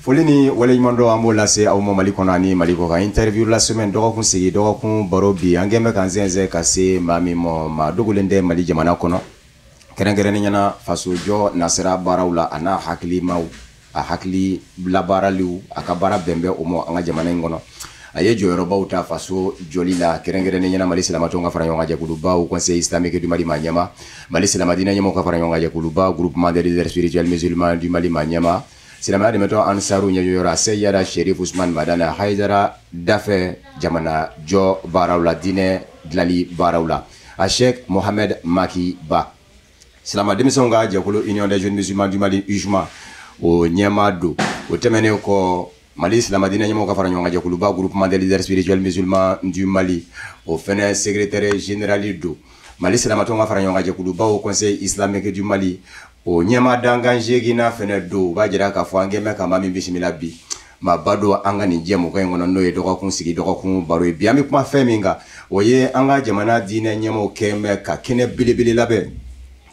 Foli ni waleɲumandɔn, an b'o lase aw ma Mali kɔnɔ ani Mali kɔ kan. Interview la semaine, dɔgɔkun sigi, dɔgɔkun baro, bi an kɛn bɛ k'an sɛnsɛn ka se maa min ma, maa dogolen tɛ Mali jamana kɔnɔ, kɛrɛnkɛrɛnnen ɲɛna fasojɔ nasira baaraw la, a n'a hakilimaw, a hakili labaaraliw, a ka baara bɛn bɛ o ma an ka jamana in kɔnɔ. A ye jɔyɔrɔbaw ta faso jɔli la, kɛrɛnkɛrɛnnen ɲɛna Mali silamɛtɔnw ka fara ɲɔgɔn kan jɛkuluba, Conseil islamique du Mali maa ɲɛma, Mali silamɛdinɛ ɲɛmɔgɔw ka fara ɲɔgɔn kan jɛkuluba, Groupement des leaders spirituels musulmans du Mali maa ɲɛma, silamɛya dɛmɛtɔn Ansaru ɲɛjɔyɔrɔ, Seyida Sherif Usman Madana Hayidara, dafɛ jamana jɔ baaraw la, diinɛ dilanli baaraw la, a Sheikh Mohamed Maki Ba, silamɛ denmisɛnw ka jɛkulu Union des jeunes musulmans du Mali, UJMA, o ɲɛmaa don. O tɛmɛnen kɔ, Mali silamɛdinɛ ɲɛmɔgɔw ka fara ɲɔgɔn kan jɛkuluba, Groupement des leaders spirituels musulmans du Mali, o fɛnɛ secrétaire général don. Mali silamɛtɔnw ka fara ɲɔgɔn kan jɛkuluba, o Conseil islamique du Mali, o ɲɛmaa dankan seeginna fɛnɛ don. O b'a jira k'a fɔ an kɛn bɛ ka maa min bisimila bi, maaba don an ka nin jɛmukan in kɔnɔ, n'o ye dɔgɔkun sigi, dɔgɔkun baro ye. Bi an bɛ kuma fɛn min kan, o ye an ka jamana diinɛ ɲɛmɔgɔw kɛn bɛ ka kɛnɛ belebele labɛn,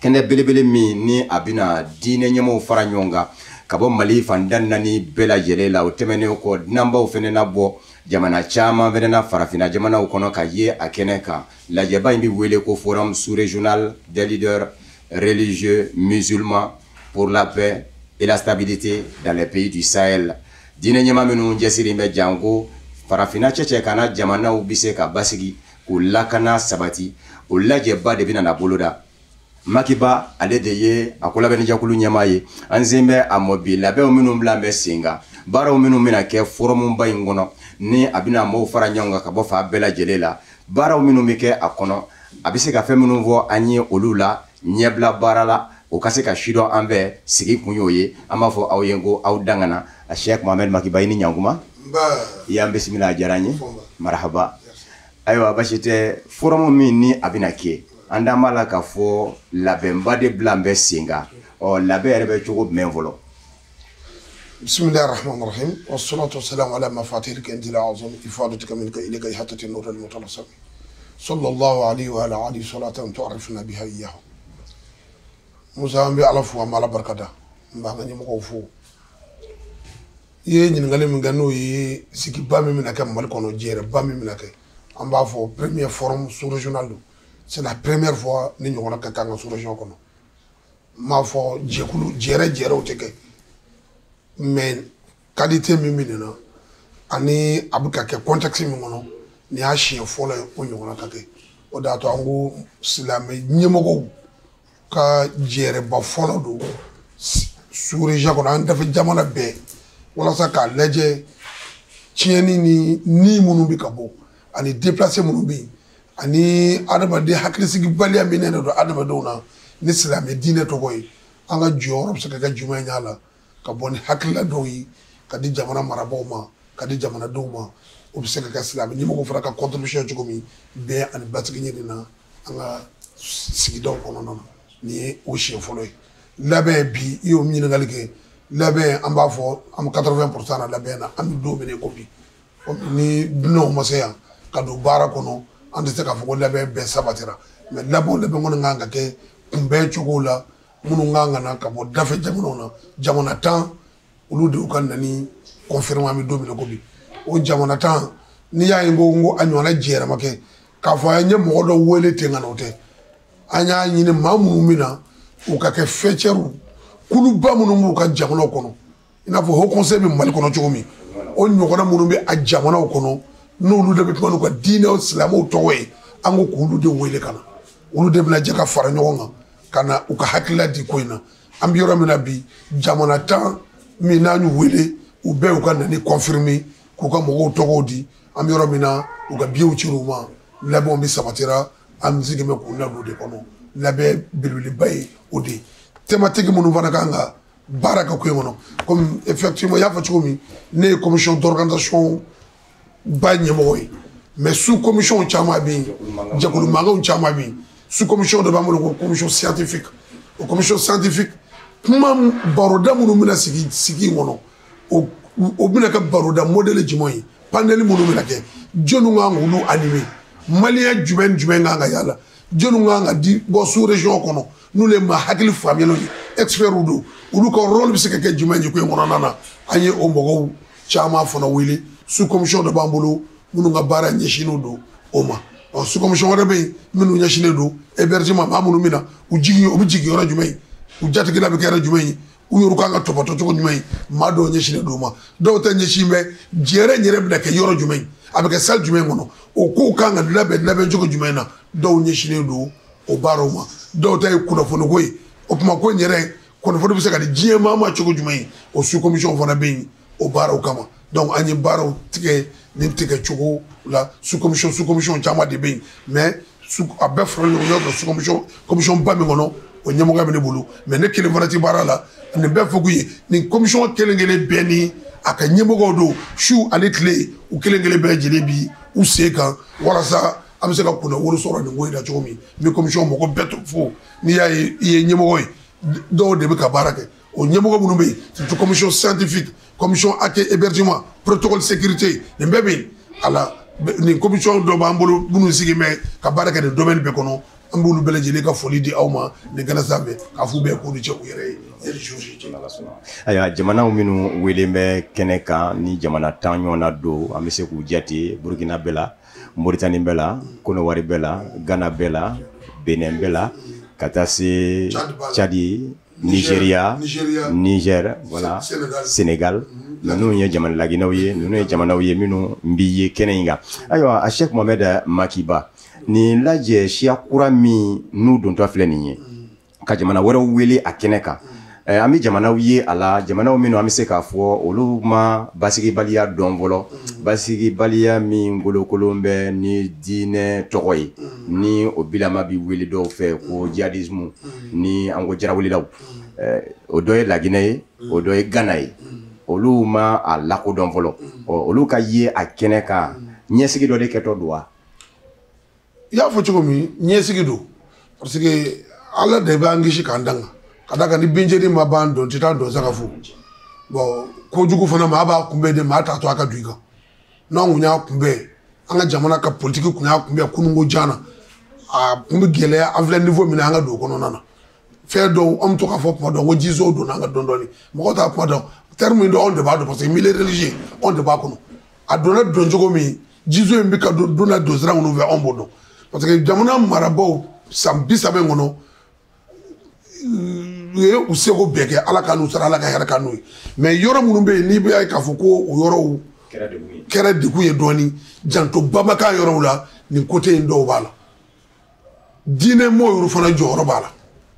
kɛnɛ belebele min ni a bɛna diinɛ ɲɛmɔgɔw fara ɲɔgɔn kan ka bɔ Mali fan da naani bɛɛ lajɛlen la. O tɛmɛnen kɔ, dunanbaw fɛnɛ na bɔ jamana caman fɛnɛ na, farafinna jamanaw kɔnɔ, ka ye a kɛnɛ kan. Lajɛba in bɛ wele ko Forum sous-régional des leaders religieux musulmans pour la paix et la stabilité dans les pays du Sahel. Diinɛ ɲɛmaa minnu cɛsiri bɛ janko farafinna cɛcɛ kana jamanaw bɛ se ka basigi k'u lakana sabati, o lajɛba de bɛna na boloda. Makiba, ale de ye a ko labɛnnijɛkulu ɲɛmaa ye. An sen bɛ a mɔ bi, labɛnw minnu bila bɛ sen kan, baaraw minnu bɛna kɛ forumba in kɔnɔ, ni a bɛna maaw fara ɲɔgɔn kan ka bɔ fan bɛɛ lajɛlen la, baaraw minnu bɛ kɛ a kɔnɔ, a bɛ se ka fɛn minnu fɔ an ye olu la ɲɛbila baara la, o ka se ka sidɔn an fɛ. Sigi kun y'o ye. An b'a fɔ aw ye ko aw dangana. A Cheikh Mohamed Makiba, i ni ɲankuma. I y'an bisimila, a diyara an ye, marahaba. Ayiwa, basi tɛ. Forum min ni a bɛna kɛ, an d'an b'a la k'a fɔ labɛnba de bila bɛ sen kan. Ɔ, labɛn yɛrɛ bɛ cogo jumɛn fɔlɔ? بسم الله الرحمن الرحيم، والصلاة والسلام على مفاتيح الكنز الأعظم، إفادتك منك إليك إحاطة النور المتلصم، صلى الله عليه وعلى آله صلاة تعرفنا بها إياه. Musa, an bɛ Ala fo, an bɛ Ala barikada, n b'an ka ɲɛmɔgɔw fo. I ye ɲininkali min kɛ, n'o ye sigiba min bɛna kɛ Mali kɔnɔ, jɛrɛba min bɛna kɛ, an b'a fɔ premier forum sous-régional don. C'est la première fois ni ɲɔgɔnna ka kɛ an ka sous-région kɔnɔ. N b'a fɔ jɛkulu jɛrɛ jɛrɛw tɛ kɛ, mais qualité min bɛ nin na ani a bɛ ka kɛ contexte min kɔnɔ, nin y'a siɲɛ fɔlɔ ye o ɲɔgɔnna ka kɛ. O de y'a to an ko silamɛ ɲɛmɔgɔw ka jɛrɛba fɔlɔ don sous-région kɔnɔ, an dafɛ jamana bɛɛ, walasa k'a lajɛ tiɲɛni ni minnu bɛ ka bɔ ani déplacé minnu bɛ yen ani adamaden hakilisigibaliya min de don adamadenw na ni silamɛ diinɛ tɔgɔ ye, an ka jɔyɔrɔ bɛ se ka kɛ jumɛn ye a la, ka bɔ ni hakilila dɔw ye ka di jamana marabaaw ma, ka di jamanadenw ma. O bɛ se ka kɛ silamɛ ɲɛmɔgɔw fana ka contribution cogo min bɛn ani basigi ɲini na an ka sigidaw kɔnɔna na. Nin ye o siɲɛ fɔlɔ ye. Labɛn bi, i y'o ɲininkali kɛ, labɛn, an b'a fɔ an bɛ 80% na labɛn na. An bɛ don min na i ko bi, ni dunanw ma se yan ka don baara kɔnɔ, an tɛ se k'a fɔ ko labɛn bɛɛ sabatira, mais labɛn kɔni kan ka kɛ kunbɛn cogo la. Minnu kan ka na ka bɔ dafɛ jamanaw na, jamana 10, olu de y'u ka nani confirmer. An bɛ don min na ko bi, o jamana 10, n'i y'a ye ko a ɲɔgɔnna jɛrɛ ma kɛ k'a fɔ an ye mɔgɔ dɔ wele ten ka na, o tɛ. An y'a ɲini maa minnu bɛ na, u ka kɛ fɛcɛriw kuluba minnu b'u ka jamanaw kɔnɔ, i n'a fɔ Haut Conseil bɛ Mali kɔnɔ cogo min, o ɲɔgɔnna minnu bɛ a jamanaw kɔnɔ, n'olu de bɛ kuma n'u ka diinɛw silamɛw tɔgɔ ye, an ko k'olu de wele ka na. Olu de bɛna jɛ ka fara ɲɔgɔn kan ka na u ka hakilila di ko in na. An bɛ yɔrɔ min na bi, jamana 10 min n'an y'u wele, u bɛɛ y'u ka nani confirmer k'u ka mɔgɔw tɔgɔw di. An bɛ yɔrɔ min na, u ka biyew cir'u ma, labɛnw bɛ sabatira, an sigi bɛ k'u ladon de kɔnɔ. Labɛn belebeleba ye o de ye. Thématique minnu fana kan ka baara kɛ ko in kɔnɔ, comme effectivement i y'a fɔ cogo min, ne ye commission d'organisation ba ɲɛmɔgɔ ye, mais sous commission caman bɛ yen, jɛkulu mankanw caman bɛ yen. Sous commission dɔ b'an bolo ko commission scientifique. O commission scientifique, kuma baroda minnu bɛna sigi sigi in kɔnɔ, o bɛna kɛ baroda modèle jumɛn ye, panel minnu bɛna kɛ, jɔnniw kan k'olu animer, malien jumɛn jumɛn kan ka y'a la. Jɔnni kan ka di bɔ sous région kɔnɔ n'olu ye maa hakili faamuyaliw ye, experts don, olu ka rôle bɛ se ka kɛ jumɛn ye ko in kɔnɔna na. An ye o mɔgɔw caman fana wele. Sous commission dɔ b'an bolo minnu ka baara ɲɛsinnen don o ma. Ɔ, sous commission wɛrɛ bɛ yen minnu ɲɛsinnen don hébergement, maa minnu bɛ na u jigin, u bɛ jigin yɔrɔ jumɛn ye, u jatigila bɛ kɛ yɔrɔ jumɛn ye, u yɛrɛ kan ka tɔpɔtɔ cogo jumɛn ye, maa dɔw ɲɛsinnen don o ma. Dɔw ta ɲɛsin bɛ jɛrɛ yɛrɛ bɛna kɛ yɔrɔ jumɛn ye, a bɛ kɛ salle jumɛn kɔnɔ, o kow kan ka labɛn cogo jumɛn na, dɔw ɲɛsinnen don o baaraw ma. Dɔw ta ye kunnafoniko ye, o tuma ko in yɛrɛ kunnafoni bɛ se ka di diɲɛ maa ma cogo jumɛn ye, o sous commission fana bɛ yen o baaraw kama. Donc an ye baaraw tigɛ nin tigɛ cogo la. Sous commission caman de bɛ yen, mais a bɛɛ faralen ɲɔgɔn kan sous commission ba min kɔnɔ, o ɲɛmɔgɔya bɛ ne bolo, mais ne kelen fana tɛ baara la. Nin bɛɛ fɔ kun ye nin commission kelen kelen bɛɛ ni a ka ɲɛmɔgɔw don, su ani tile u kelen kelen bɛɛ lajɛlen bi u sen kan walasa an bɛ se ka kunnawolo sɔrɔ nin ko in na cogo min. N bɛ commission mɔgɔ bɛɛ to fo, n'i y'a ye i ye ɲɛmɔgɔ ye, dɔw de bɛ ka baara kɛ. O ɲɛmɔgɔ minnu bɛ yen, surtout commission scientifique, commission accueil hébergement, protocole sécurité, nin bɛɛ bɛ yen. A la nin commission dɔ b'an bolo minnu sigi bɛ ka baara kɛ nin domaine bɛɛ kɔnɔ. An b'olu bɛɛ lajɛlen ka foli di aw ma nin kɛnɛ sanfɛ, k'a f'u bɛɛ k'u ni cɛ u yɛrɛ ye. Ayiwa, jamanaw minnu welen bɛ kɛnɛ kan ni jamana 10 ɲɔgɔnna don, an bɛ se k'u jate: Burukina bɛɛ la, Moritani bɛɛ la, Kɔnɔwari bɛɛ la, Gana bɛɛ la, Benin bɛɛ la, ka taa se Tchadi, Nigeria, Niger, voilà, Sénégal. Ninnu ye jamana laginɛw ye, ninnu ye jamanaw ye minnu bi ye kɛnɛ in kan. Ayiwa, a Cheikh Mohamed Makiba, nin lajɛ siya kura min n'u dontɔ filɛ nin ye ka jamana wɛrɛw wele a kɛnɛ kan, an bɛ jamanaw ye a la, jamanaw minnu an bɛ se k'a fɔ olu ma basigibaliya dɔn fɔlɔ, basigibaliya min golokolon bɛ ni diinɛ tɔgɔ ye, ni o bilama bi wele dɔw fɛ ko jihadisme, ni an ko jarawulilaw. O dɔ ye Laginɛ ye, o dɔ ye Gana ye, olu ma a lakodɔn fɔlɔ. Ɔ, olu ka ye a kɛnɛ kan, ɲɛsigi dɔ de kɛtɔ don wa? I y'a fɔ cogo min, ɲɛsigi don, parce que Ala de b'an kisi k'an danga ka d'a kan ni binjeni ma ban dɔn tɛ taa dɔn sa ka fo. Bon, kojugu fana maa b'a kunbɛn de, maa t'a to a ka don i kan. N'an kun y'a kunbɛn, an ka jamana ka politiki kun y'a kunbɛn kununko jan na, a kun bɛ gɛlɛya. An filɛ niveau min na, an ka don o kɔnɔna na. Fɛn dɔw an bɛ to k'a fɔ kuma dɔw ko jizo donna an ka dɔɔni dɔɔni, mɔgɔw t'a kuma dɔn terme min dɔn, anw de b'a dɔn, parce que milieu religieux anw de b'a kɔnɔ. A donna don cogo min, jizo in bɛ ka don donna don sira minnu fɛ, anw b'o dɔn, parce que jamana marabaaw san 30 in kɔnɔ u ye u seko bɛɛ kɛ, Ala ka n'u sara, Ala ka hɛrɛ ka n'u ye. Mais yɔrɔ minnu bɛ yen n'i b'a ye k'a fɔ ko o yɔrɔw kɛra degun ye dɔɔni, janto bamakan yɔrɔw la, nin côté in dɔw b'a la. Diinɛ mɔgɔw yɛrɛ fana jɔyɔrɔ b'a la,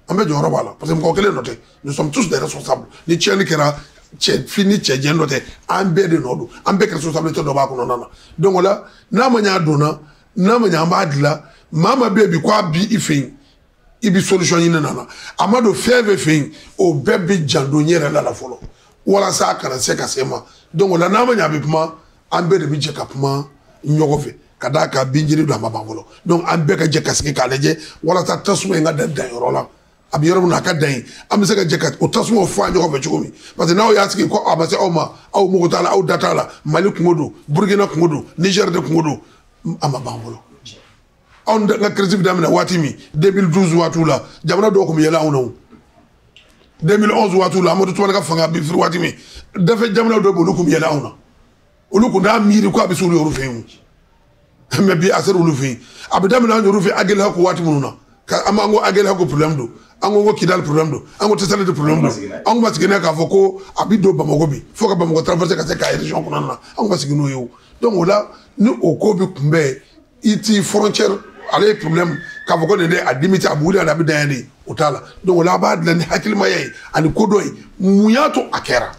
an bɛɛ jɔyɔrɔ b'a la, parce que mɔgɔ kelen dɔ tɛ, nous sommes tous des responsables. Ni tiɲɛni kɛra, cɛ fin ni cɛ jɛn dɔ tɛ, an bɛɛ de nɔ don, an bɛɛ ka responsabilité dɔ b'a kɔnɔna na. Donc o la, n'a ma ɲɛ a donna, n'a ma ɲɛ an b'a dilan. Maa maa bɛ yen bi k'a bi i fɛ yen, i bi solution ɲini nana, a ma don fɛn fɛn fɛ yen, o bɛɛ bɛ janto n yɛrɛ la fɔlɔ walasa a kana se ka se ma. Donc o la, n'a ma ɲɛ a bɛ kuma, an bɛɛ de bɛ jɛ ka kuma ɲɔgɔn fɛ, ka d'a kan binjiri don a ma ban fɔlɔ. Donc an bɛɛ ka jɛ ka sigi k'a lajɛ walasa tasuma in ka dan danyɔrɔ la, a bɛ yɔrɔ min na a ka dan yen, an bɛ se ka jɛ ka o tasuma fɔ an ɲɔgɔn fɛ cogo min. Parce que n'aw y'a sigi ko a ma se aw ma, aw mago t'a la, aw da t'a la, Mali kungo don, Burukina kungo don, Niger de kungo don, a ma ban fɔlɔ. Anw ka crise bɛ daminɛ waati min, 2012 waatiw la, jamana dɔw tun bɛ yɛlɛ anw na o. 2011 waatiw la, Amadu Tumani ka fanga bɛ firi waati min, dafɛ jamana dɔw bɛ olu tun bɛ yɛlɛ anw na, olu tun t'a miiri ko a bɛ se olu yɔrɔ fɛ yen o. Mais bi a sera olu fɛ yen. A bɛ daminɛ an yɛrɛ fɛ Aguelhok waati minnu na, an b'an ko Aguelhok problème don, an ko Kidal problème don, an ko Tessalit problème don, an ko ma sigi n'a ye k'a fɔ ko a bɛ don Bamakɔ bi fo ka Bamakɔ traverser ka se Kayi région kɔnɔna na, an ko ma sigi n'o ye o. Donc o la, ni o ko bɛ kunbɛn, i ti frontière ale ye problème k'a fɔ ko nin de a limite, a bɛ wuli a bɛ dan yan de, o t'a la. Donc o la, a b'a dilan ni hakilimaya ye ani kodɔn ye. Mun y'a to a kɛra?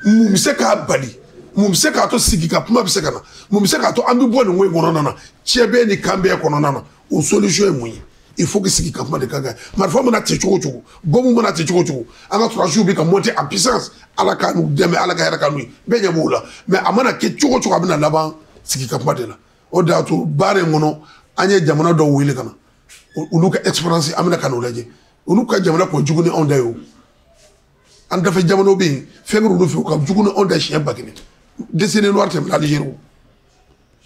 Mun bɛ se k'a bali? Mun bɛ se k'a to sigi ka kuma bɛ se ka na? Mun bɛ se k'a to an bɛ bɔ nin ko in kɔnɔna na, cɛ bɛɛ ni kan bɛɛ kɔnɔna na? O solution ye mun ye? Il faut que sigi ka kuma de ka kɛ. Marifa mana ci cogo cogo, bombe mana ci cogo cogo, an ka sɔrɔdasiw bɛ ka monter en puissance, Ala ka n'u dɛmɛ, Ala ka hɛrɛ ka n'u ye, bɛɛ ɲɛ b'o la. Mais a mana kɛ cogo cogo, a bɛna laban sigi ka kuma de la. O de y'a to baara in kɔnɔ, an ye jamana dɔw wele ka na olu ka expérience, an bɛna ka n'o lajɛ. Olu ka jamana kɔ jugu ni anw da ye o. An dafɛ jamanaw bɛ yen, fɛn kɛra olu fɛ, u ka jugu ni anw da siɲɛ 1000. Décennie noire tɛmɛna Algérie o,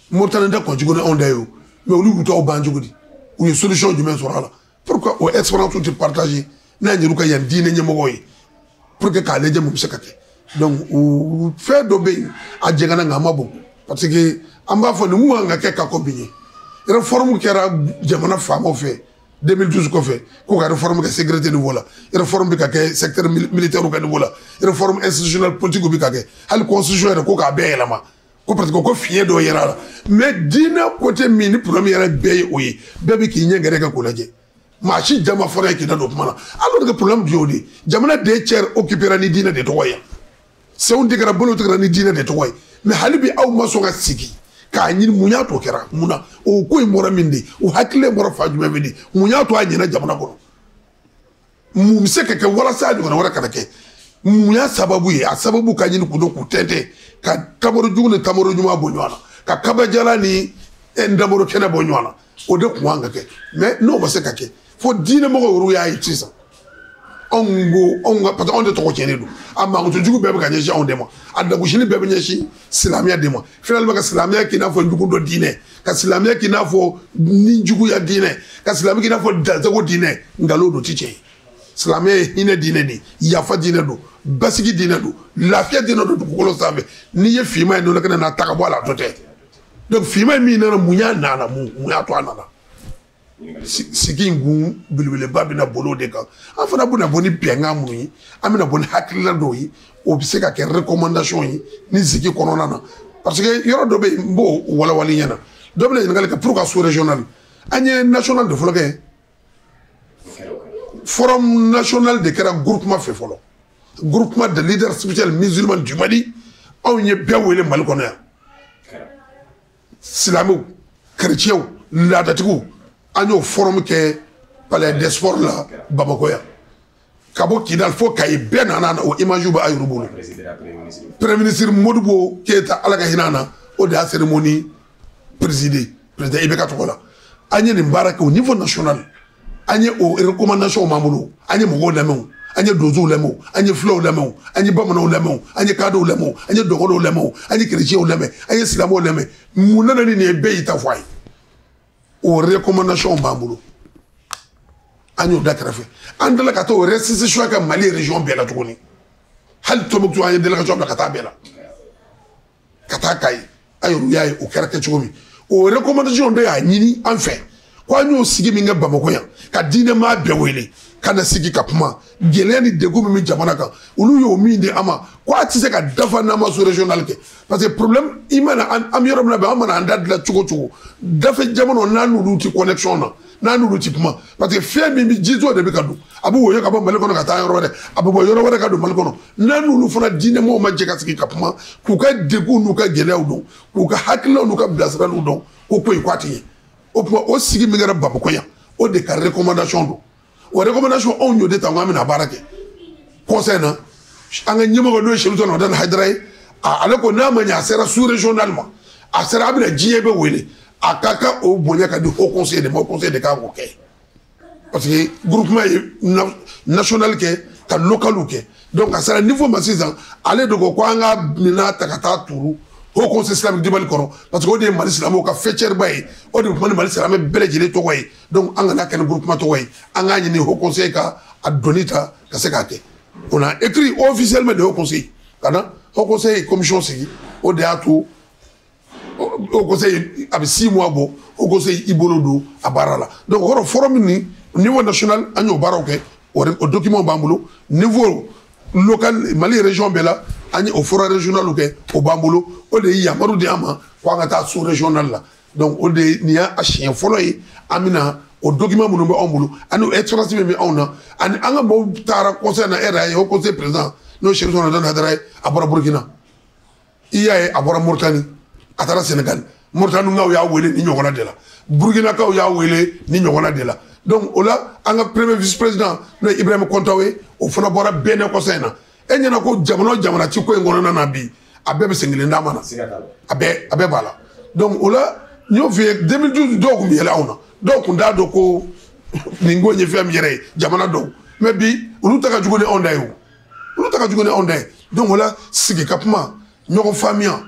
Mauritanie tɛ kɔ jugu ni anw da ye o, mais olu y'u taw ban cogo di? U ye solution jumɛn sɔrɔ a la? Pourquoi o expérience tɛ partager n'a yɛrɛ ka yan diinɛ ɲɛmɔgɔw ye pour que k'a lajɛ mun bɛ se ka kɛ? Donc o fɛn dɔ bɛ yen, a jɛngɛnna, nka a ma bon, parce que an b'a fɔ nin mun kan ka kɛ ka kɔ bi ɲɛ. Réforme kɛra jamana faamaw fɛ 2012 kɔfɛ, ko ka réforme kɛ sécurité niveau la, réforme bɛ ka kɛ secteur militaire ka niveau la, réforme institutionnelle politique bɛ ka kɛ, hali constitution yɛrɛ ko k'a bɛɛ yɛlɛma, ko parce que ko fiɲɛ dɔ yɛrɛ la. Mais diinɛ côté min ni problème yɛrɛ bɛɛ ye, o ye bɛɛ bɛ k'i ɲɛ gɛrɛ kɛ k'o lajɛ. Maa si jama fɔra ye k'i da don kuma na, alors que problème dun y'o de ye. Jamana de tiers occupé ni diinɛ de tɔgɔ ye, senw tigɛra, bolo tigɛra ni diinɛ de tɔgɔ ye. Mais hali bi aw ma sɔn ka sigi k'a ɲini mun y'a to kɛra, mun na o ko in bɔra min de, o hakili bɔra fa jumɛn fɛ de, mun y'a to a ɲɛna jamana kɔnɔ, mun bɛ se ka kɛ walasa a ɲɔgɔnna wɛrɛ kana kɛ, mun y'a sababu ye? A sababu ka ɲini k'u dɔn, k'u tɛntɛn, ka tamaro jugu ni tamaro ɲuman bɔ ɲɔgɔn na, ka kabajala ni ndamoro kɛnɛ bɔ ɲɔgɔn na. O de kun kan ka kɛ, mais n'o ma se ka kɛ, fo diinɛmɔgɔw yɛrɛ y'a ye sisan. Anw ko anw ka, parce que anw de tɔgɔ tiɲɛnen don, a mankutu jugu bɛɛ bɛ ka ɲɛsin anw de ma, a lagosili bɛɛ bɛ ɲɛsin silamɛya de ma. Finalement, ka silamɛya k'i n'a fɔ jugu dɔ diinɛ, ka silamɛya k'i n'a fɔ ni juguya diinɛ, ka silamɛya k'i n'a fɔ dansago diinɛ, nkalon don, ti tiɲɛ ye. Silamɛya ye hinɛ diinɛ de ye, yafa diinɛ don, basigi diinɛ don, lafiya diinɛ don dugukolo sanfɛ. N'i ye finman ye nɔnɔ kɛnɛ na ta ka bɔ a la, a tɔ tɛ. Donc finman min nana, mun y'a nana, mun y'a to a nana? Sigi in kun belebeleba bɛna boli o de kan. An fana bɛna bɔ ni bɛnkan minnu ye, an bɛna bɔ ni hakilina dɔw ye, o bɛ se ka kɛ recommandation ye ni sigi kɔnɔna na. Parce que yɔrɔ dɔ bɛ yen, n b'o walawali ɲɛna. Dɔ bɛna ɲininkali kɛ pour ka sous régional, an ye national de fɔlɔ kɛ. Forum national de kɛra groupement fɛ fɔlɔ, groupement de leaders spirituels musulmans du Mali. Anw ye bɛɛ wele Mali kɔnɔ yan, silamɛw, chrétiens, laadatigiw. An y'o forum kɛ palais des sports la Bamakɔ yan, ka bɔ Kidal fo Kayi, bɛɛ nana. O image bɛ a yɛrɛ bolo. Premier ministre Modibo Keyita, Ala ka hinɛ a na, o de y'a cérémonie présidée président IBK tɔgɔ la. An ye nin baara kɛ au niveau national. An ye o recommandation b'an bolo. An ye mɔgɔw lamɛn o, an ye donsow lamɛn o, an ye fulaw lamɛn o, an ye bamananw lamɛn o, an ye kadɔw lamɛn o, an ye dɔgɔnɔw lamɛn o, an ye chrétiens lamɛn, an ye silamɛw lamɛn. Mun nana ni nin ye? Bɛɛ y'i ta fɔ a ye. O recommandation b'an bolo, an y'o da kɛrɛfɛ. An tilala ka taa o restitution kɛ Mali région bɛɛ la tuguni. Hali Tombouctou, an ye délégation bila ka taa bɛɛ la, ka taa Kayi. An yɛrɛ y'a ye o kɛra kɛ cogo min. O recommandation de y'a ɲini an fɛ ko an y'o sigi min kɛ Bamakɔ yan, ka diinɛ maa bɛɛ wele ka na sigi ka kuma gɛlɛya ni degun min bɛ jamana kan, olu y'o min di an ma, ko a tɛ se ka dafa n'an ma sous régional kɛ. Parce que problème i mana, an bɛ yɔrɔ min na bi, an mana an da dilan cogo o cogo, dafɛ jamanaw n'an n'olu ti connexion na, n'an n'olu ti kuma, parce que fɛn min bɛ jiso de bɛ ka don, a bɛ woyo ka bɔ Mali kɔnɔ ka taa yɔrɔ wɛrɛ, a bɛ bɔ yɔrɔ wɛrɛ ka don Mali kɔnɔ. N'an n'olu fana diinɛmɔgɔw ma jɛ ka sigi ka kuma, k'u ka degun n'u ka gɛlɛyaw dɔn, k'u ka hakilinaw n'u ka bilasiraliw dɔn, ko in ko a ti ɲɛ. O tuma, o sigi min kɛra Bamakɔ yan, o de ka recommandation don. O recommandation, anw y'o de ta ko an bɛna baara kɛ conseil na. An ka ɲɛmɔgɔ, n'o ye Chérif Madani Hayidara ye, ale ko n'a ma ɲɛ a sera sous régional ma, a sera a bɛna diɲɛ bɛɛ wele, a ka kan o bonya ka di haut conseil de ma. Haut conseil de kan k'o kɛ, parce que groupement ye national kɛ ka localiw kɛ. Donc a sera niveau ma sisan, ale de ko an ka minɛn ta ka taa turu haut conseil islamique du Mali kɔnɔ, parce que o de ye Mali silamɛw ka faîtière-ba ye, o de bɛ kuma ni Mali silamɛ bɛɛ lajɛlen tɔgɔ ye. Donc an kana kɛ ni groupement tɔgɔ ye, an k'a ɲini haut conseil ka a doni ta ka se k'a kɛ. On a écrit officiellement de haut conseil ka na haut conseil commission sigi. O de y'a to haut conseil a bɛ 6 mois bɔ, haut conseil i bolo don a baara la. Donc o kɔrɔ, forum ni niveau national, an y'o baaraw kɛ, o document b'an bolo. Niveau local, Mali région bɛɛ la, an ye o forum régional kɛ, o b'an bolo. O de ye yamaru di an ma ko an ka taa sous régional la. Donc o de nin y'a siɲɛ fɔlɔ ye an bɛna o document minnu bɛ anw bolo, ani o expérience min bɛ anw na, ani an ka maaw taara conseil na. E yɛrɛ y'a ye, o conseil président, n'o ye Chérif Madani Hayidara ye, a bɔra Burukina, i y'a ye, a bɔra Moritani, a taara Sénégal. Moritanikaw y'a wele ni ɲɔgɔnna de la, Burukinakaw y'a wele ni ɲɔgɔnna de la. Donc o la, an ka premier vice président, n'o ye Ibrahima Kɔntaw ye, o fana bɔra Bénin conseil na. E ɲɛna ko jamana o jamana ci ko in kɔnɔna na bi, a bɛɛ bɛ sen kelen d'a ma na, a bɛɛ b'a la. Donc o la, n y'o f'i ye, 2012 dɔw tun bɛ yɛlɛ anw na, dɔw tun t'a dɔn ko nin ko in ye fɛn min yɛrɛ ye jamana dɔw. Mais bi, olu ta ka jugu ni anw ta ye, o olu ta ka jugu ni anw ta ye. Donc o la, sigi ka kuma, ɲɔgɔn faamuya,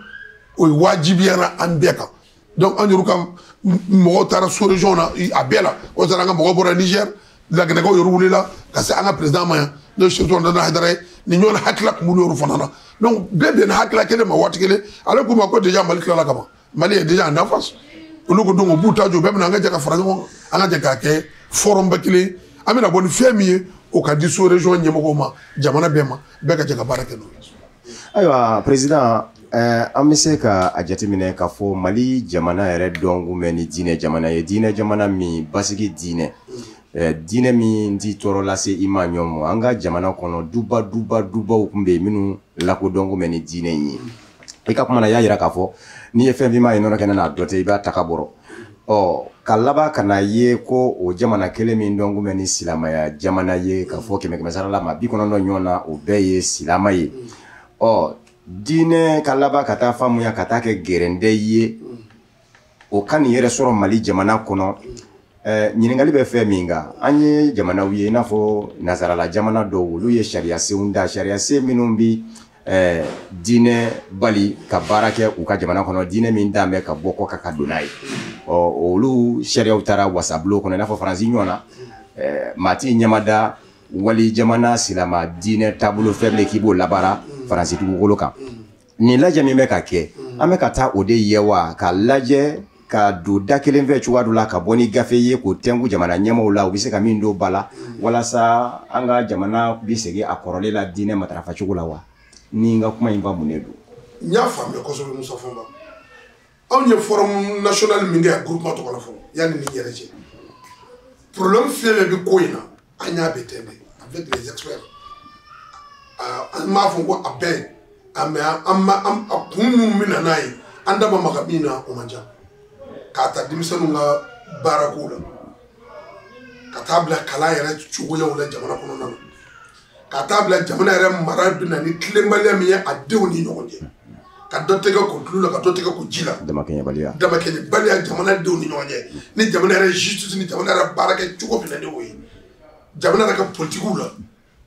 o ye wajibiyara an bɛɛ kan. Donc an yɛrɛ ka Mɔgɔw taara sous région na a bɛɛ la, o taara an ka mɔgɔw bɔra Niger, Laginɛkaw yɛrɛ wulila ka se an ka président ma yan, n'o ye Seku Ture Hayidara ye. Nin ɲɔgɔn hakilila tun b'olu yɛrɛ fana na. Donc bɛɛ bɛnna hakilila kelen ma waati kelen. Ale k'u ma ko déjà Mali tilala ka ban, Mali est déjà en avance. Olu ko donc u b'u ta jɔ, bɛɛ bɛna an ka jɛ ka fara ɲɔgɔn kan, an ka jɛ k'a kɛ forum ba kelen. An bɛna bɔ ni fɛn min ye, o ka di sous région ɲɛmɔgɔw ma, jamana bɛɛ ma, bɛɛ ka jɛ ka baara kɛ n'o ye. Ayiwa président, an bɛ se ka a jateminɛ k'a fɔ Mali jamana yɛrɛ dɔn kun bɛ ni diinɛ jamana ye, diinɛ jamana min basigi diinɛ, diinɛ min ti tɔɔrɔ lase i ma ɲɔgɔn ma. An ka jamana kɔnɔ duba duba dubaw tun bɛ yen minnu lakodɔn kun bɛ ni diinɛ in ye. I ka kuma na, i y'a jira k'a fɔ n'i ye fɛn finman ye nɔnɔ kɛnɛ na, a dɔ tɛ, i b'a ta ka bɔrɔ. Ɔ ka laban ka na ye ko o jamana kelen min dɔn kun bɛ ni silamɛya jamana ye, k'a fɔ 100 100 sara la maa 90 ɲɔgɔn na, o bɛɛ ye silamɛ ye. Ɔ diinɛ ka laban ka taa faamuya ka taa kɛ gɛrɛndɛ ye, o ka nin yɛrɛ sɔrɔ Mali jamana kɔnɔ. Ɲininkali bɛ fɛn min kan, an ye jamanaw ye i n'a fɔ nazarala jamana dɔw, olu ye sariya senw da, sariya sen minnu bi diinɛ bali ka baara kɛ u ka jamana kɔnɔ, diinɛ min dan bɛ ka bɔ kɔ kan ka don n'a ye. Ɔ olu sariyaw taara wasabulon kɔnɔ, i n'a fɔ Faransi ɲɔgɔn na. Maa t'i ɲɛmada wali jamana silama diinɛ taabolo fɛn bilen k'i b'o labaara Faransi dugukolo kan. Nin lajɛ min bɛ ka kɛ, an bɛ ka taa o de ye wa, ka lajɛ ka don da kelen fɛ cogoya dɔ la, ka bɔ ni gafe ye k'o tɛnku jamana ɲɛmaaw la, u bɛ se ka min don ba la walasa an ka jamana bɛ segin a kɔrɔlen la diinɛ matarafa cogo la wa? Ni n ka kuma in ba mun de don? N y'a faamuya kosɛbɛ, Musa Fɔnba. Anw ye forum national min kɛ groupement tɔgɔ la fɔlɔ, yanni nin yɛrɛ cɛ, problème fɛn fɛn bɛ ko in na, an y'a bɛɛ tɛntɛn avec les experts. An m'a fɔ ko a bɛɛ, mais an ma a kun minnu bɛ na n'a ye, an da ma maga min na, o man ca. K'a ta denmisɛnninw ka baarako la, ka taa bila kalan yɛrɛ cogoyaw la jamana kɔnɔna na, ka taa bila jamana yɛrɛ mara bɛ na ni tilenbaliya min ye a denw ni ɲɔgɔn cɛ, ka dɔ tɛgɛ ko tulu la, ka dɔ tɛgɛ ko ji la, damakɛɲɛbaliya, damakɛɲɛbaliya jamana denw ni ɲɔgɔn cɛ, ni jamana yɛrɛ justice ni jamana yɛrɛ baarakɛ cogo bɛ na ni o ye, jamana yɛrɛ ka politikiw la,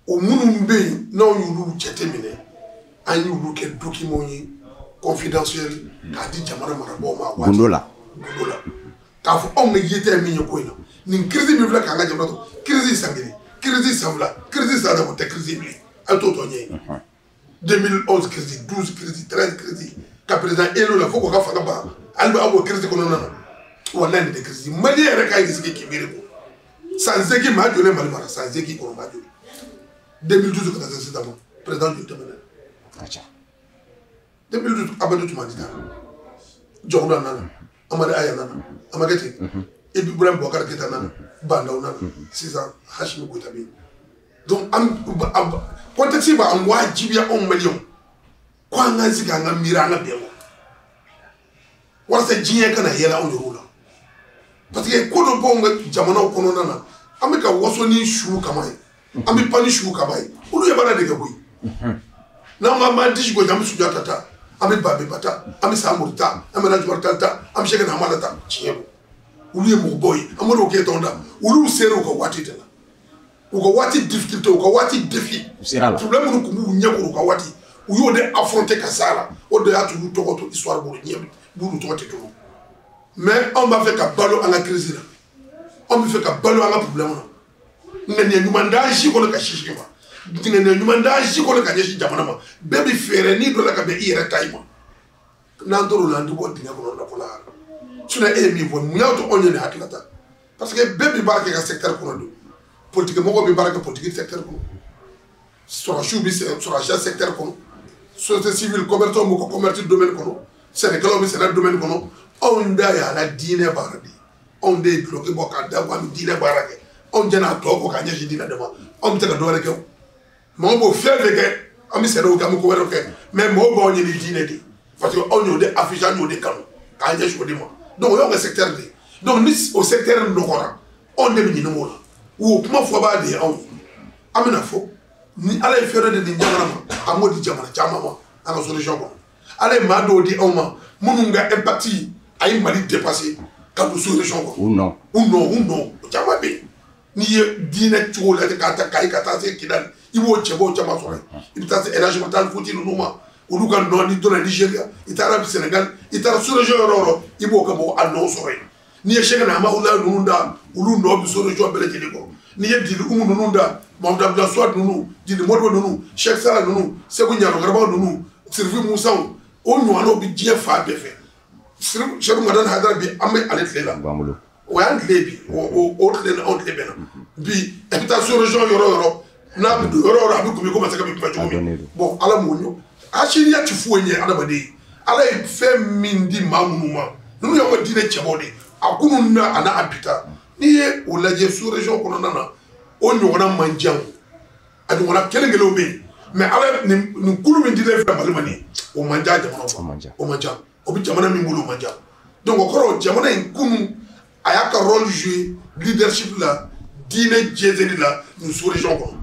o minnu bɛ yen n'anw y'olu jateminɛ, an y'olu kɛ document ye confidentiel k'a di jamana marabagaw ma. Gundo la. Gundo la, k'a fɔ anw ka yeta ye min ye ko in na, nin crise min filɛ k'an ka jamana to, crise san 1, crise san 2, crise san 3, o tɛ crise bilen, a t'o tɔ ɲɛ ye. 2011 crise, 12 crise, 13 crise, ka président élu la fo k'o ka fanga ban, hali bi aw b'o crise kɔnɔna na. Walayi nin tɛ crise malien yɛrɛ ka ɲi sigi k'i miiri ko san 8 maa joli Mali mara, san 8 kɔnɔ maa joli, 2012 ka taa se sisan ma, président joli tɛmɛna? 2012 Amadou Toumani taara, Dioncounda nana, Amadu Aya nana, a ma kɛ ten, Ibrahim Boubacar Keïta nana, Bah N'Daw nana, sisan Assimi Goïta bɛ yen. Donc an contexte b'an wajibiya anw maliyɛnw ko an k'an sigi an ka miiri, an ka bɛn kɔ, walasa diɲɛ kana yɛlɛ anw yɛrɛw la, parce que ko dɔ b'anw ka jamanaw kɔnɔna na, an bɛ ka waso ni su kama ye, an bɛ pan ni su kama ye, olu ye baara de kɛ koyi. N'an ko an b'an disi gosi, an bɛ Sunjata ta, an bɛ Babɛba ta, an bɛ Samori ta, an bɛ Lajumari ta, an bɛ Sɛki Hamala ta, tiɲɛ don, olu ye mɔgɔbaw ye, Amadu Keyitaw ta, olu sera u ka waati de la, u ka waati difficulté, u ka waati défi, problème minnu tun b'u ɲɛkɔrɔ u ka waati, u y'o de affronter ka s'a la, o de y'a to u tɔgɔ to histoire bolo, diɲɛ b'olu tɔgɔ tɛ tunun. Mais anw b'a fɛ ka balo an ka crise la, anw bɛ fɛ ka balo an ka problème na, ŋaniya ɲuman d'an si kɔnɔ ka sisi ma, ŋaniya ɲuman d'an si kɔnɔ ka ɲɛsin jamana ma, bɛɛ bɛ fɛɛrɛ ni dɔ la ka bɛn i yɛrɛ ta in ma. N'an tor'o la, an tɛ bɔ dingɛ kɔnɔ na fɔlɔ. Sinon e ye min fɔ, mun y'a to anw ye nin hakilina ta? Parce que bɛɛ bɛ baara kɛ ka secteur kɔnɔ don, politique mɔgɔw bɛ baara kɛ politique secteur kɔnɔ, sɔrɔsiw bɛ sɔrɔsiya secteur kɔnɔ, société civile, commerçant b'u ka commerce domaine kɔnɔ, sɛnɛkɛlaw bɛ sɛnɛ domaine kɔnɔ. Anw da y'a la diinɛ baara de ye, anw de ye duloki bɔ k'a da ko an bɛ diinɛ baara kɛ, anw jɛn'a tɔ kɔ k'a ɲɛsin diinɛ de ma, anw bɛ se ka dɔ wɛrɛ kɛ o. Mɔgɔw b'o fɛn fɛn kɛ, an bɛ sɛnɛw kɛ, an bɛ ko wɛrɛw kɛ, mais mɔgɔw b'anw ɲini diinɛ de ye, parce que anw y'o de affiché, an y'o de kanu k'an ɲɛsin o de ma. Donc o y'anw ka secteur de ye. Donc ni o secteur nɔgɔra, anw de bɛ ɲinɛ o la. O kuma fɔbaa de ye anw ye. An bɛna fɔ ni Ala ye fɛn dɔ de di jamana ma, an b'o di jamana caman ma an ka solution kɔnɔ. Ala ye maa dɔw di anw ma minnu ka impact a ye Mali dépassé ka don sous région kɔnɔ. U nɔ. U nɔ, u nɔ, o caman bɛ yen. N'i ye diinɛ cogo lajɛ k'a ta Kayi ka taa se Kidali, i b'o cɛbaw caman sɔrɔ yen. I bɛ taa se El Hadji Mutali Futi ninnu ma, olu ka nɔ, n'i donna Nigéria, i taara Sénégal, i taara sous région yɔrɔ o yɔrɔ, i b'o ka mɔgɔ a nɔ sɔrɔ yen. N'i ye Sɛki Hamahula ninnu da, olu nɔ bɛ sous-région bɛɛ lajɛlen kɔrɔ. N'i ye Dili Umu ninnu da, Mamudu Abudulayi Suwadu ninnu, Dili Modibo ninnu, Sɛki Sala ninnu, Segu Ɲarɔgarabaw ninnu, Sirifi Musaw, o ɲɔgɔnnaw bɛ diɲɛ fan bɛɛ fɛ. Sɛki Madani Hayidara bi an bɛ ale tile la. O y'an tile bi, o tile ni anw tile bɛnna. Bi ɛ bɛ taa sous-région yɔrɔ o yɔrɔ, n'a bɛ don yɔrɔ o yɔrɔ, a bɛ kun ko masakɛ bɛ kuma cogo min. Bon, Ala m'o ɲɔ. Hasiriya ti foyi ɲɛ adamaden ye. Ala ye fɛn min di maa minnu ma, ninnu y'anw ka diinɛ cɛbaw de ye. A kunun na a n'a bi ta. N'i ye o lajɛ sous-région kɔnɔna na, o ɲɔgɔnna man jan. A ɲɔgɔnna kelen kelenw bɛ yen. Mais Ala nin kulu min dilen filɛ Mali ma nin, o man jan jamanaw ma. O man jan. O bɛ jamana min bolo, o man jan. Donc o kɔrɔ, jamana in kunun a y'a ka rôle jouer leadership la, diinɛ jɛnsɛnni la nin sous-région kɔnɔ.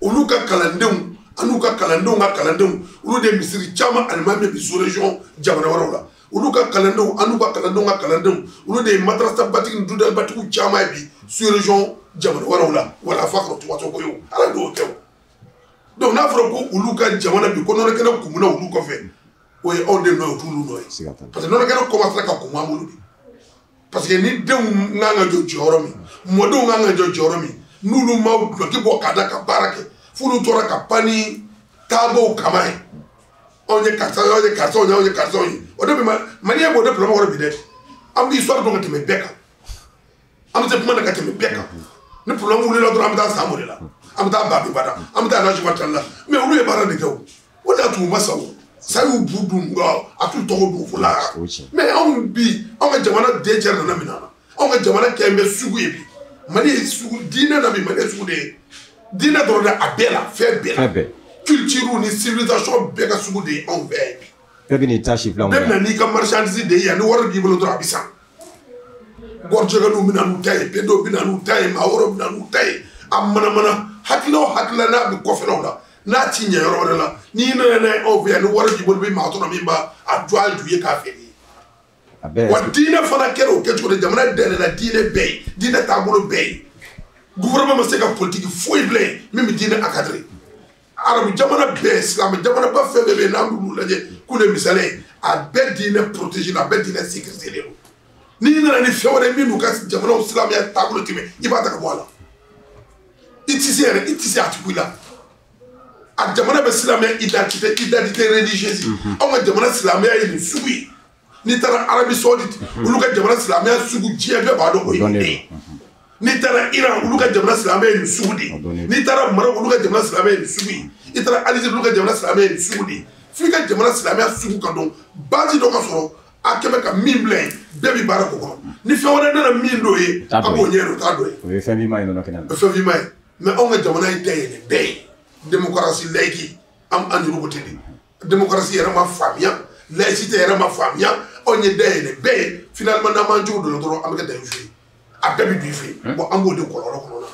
Olu ka kalandenw an'u ka kalandenw ka kalandenw, olu de ye misiri caman alimami bi sous-région jamana wɛrɛw la. Olu ka kalandenw an'u ka kalandenw ka kalandenw, olu de ye madrasa batigi ni dudalibatigiw caman ye bi sous-région jamana wɛrɛw la. Wala fa kɔrɔ tubatɔ ko ye o, Ala de y'o kɛ o. Donc n'a fɔra ko olu ka jamana bi ko nɔnɔkɛnɛ kumuna olu kɔfɛ, o ye anw de nɔ ye, o t'olu nɔ ye. Parce que nɔnɔkɛnɛ commencera ka kumu an bolo de. Parce que ni denw kan ka jɔ jɔyɔrɔ min, mɔdenw kan ka jɔ jɔyɔrɔ min, n'olu ma duloki bɔ k'a da ka baara kɛ, f'olu tora ka pan ni taabow kama ye. Anw ye karisa ye, anw ye karisaw ye, anw ye karisaw ye. O de bɛ Maliyɛn b'o de problème kɔrɔ bi dɛ. An bɛ histoire dɔn ka tɛmɛ bɛɛ kan. An bɛ se kuma na ka tɛmɛ bɛɛ kan. Ni problème wulila dɔrɔn, an bɛ taa Samori la, an bɛ taa Babi Bada, an bɛ taa Elhaji Tall la. Mais olu ye baara de kɛ o. O de y'a to u ma sa o. Sa y'u bu dun nka a t'u tɔgɔ dun fo lahara. Mais anw bi, anw ka jamana den cɛ nana minɛ an na. Anw ka jamana kɛ bɛ sugu ye bi. Mali ye sugu diinɛ na bi, Mali ye sugu de ye. Diinɛ dɔrɔn dɛ, a bɛɛ la, fɛn bɛɛ la. Culture ni civilisation bɛɛ ka sugu de ye anw fɛ yan bi. Bɛɛ bɛ n'i ta si filanw. Bɛɛ bɛ na n'i ka marchandise de ye yan, ni wari b'i bolo dɔrɔn a bɛ san. Gɔrɔjɛgɛniw bɛ na n'u ta ye, pedow bɛ na n'u ta ye, maa wɛrɛw bɛ na n'u ta ye. A manamana hakilila o hakilila n'a bɛ kɔfɛlaw la, n'a ti ɲɛ yɔrɔ wɛrɛ la, n'i nana n'a ye anw fɛ yan, ni wari b'i bolo, i bɛ maa tɔnɔ min b'a a jɔ a ju ye k'a feere. Wa diinɛ fana kɛra o kɛcogo de, jamana dayɛlɛla diinɛ bɛɛ ye, diinɛ taabolo bɛɛ ye. Gouvernement ma se ka politique foyi bila yen min bɛ diinɛ encadrer. Arabu jamana bɛɛ, silamɛ jamanaba fɛn bɛɛ bɛ yen, n'an b'olu lajɛ k'u de misali ye, a bɛɛ diinɛ protégé, a bɛɛ diinɛ sécurisé de don. N'i nana ni fɛn wɛrɛ min n'u ka jamanaw silamɛya taabolo tɛmɛ, i b'a ta ka bɔ a la. I ti se yɛrɛ, i ti se a ti ku i la. A jamana bɛ silamɛya identité religieuse. Anw ka jamana silamɛya ye nin sugu ye. N'i taara Arabie Saoudite, olu ka jamana silamɛya sugu diɲɛ bɛɛ b'a dɔn o ye nin de ye. N'i taara Iran, olu ka jamana silamɛya ye nin sugu de ye. N'i taara Maroc, olu ka jamana silamɛya ye nin sugu ye. I taara Algérie, olu ka jamana silamɛya ye nin sugu de ye. F'i ka jamana silamɛya sugu ka dɔn, base dɔ ka sɔrɔ a kɛmɛ ka min bila yen, bɛɛ bɛ baara k'o kɔnɔ. Ni fɛn wɛrɛ nana min d'o ye, a b'o ɲɛ dɔn, o t'a dɔ ye. O ye fɛn finman ye nɔnɔ kɛnɛ la. O ye fɛn finman ye. Mais anw ka jamana ye dayɛlɛ bɛɛ ye. Démocratie laïque, an yɛrɛ ko ten de. Démocratie yɛrɛ ma faamuya, laïcité yɛrɛ ma faamuya, anw ye dayɛlɛ bɛɛ ye. Finalement n'an m'an cogo dɔn dɔrɔn, an bɛ kɛ dayisu ye. A bɛɛ bɛ don i fɛ yen. Bon, an b'o de kɔlɔlɔ kɔnɔna na.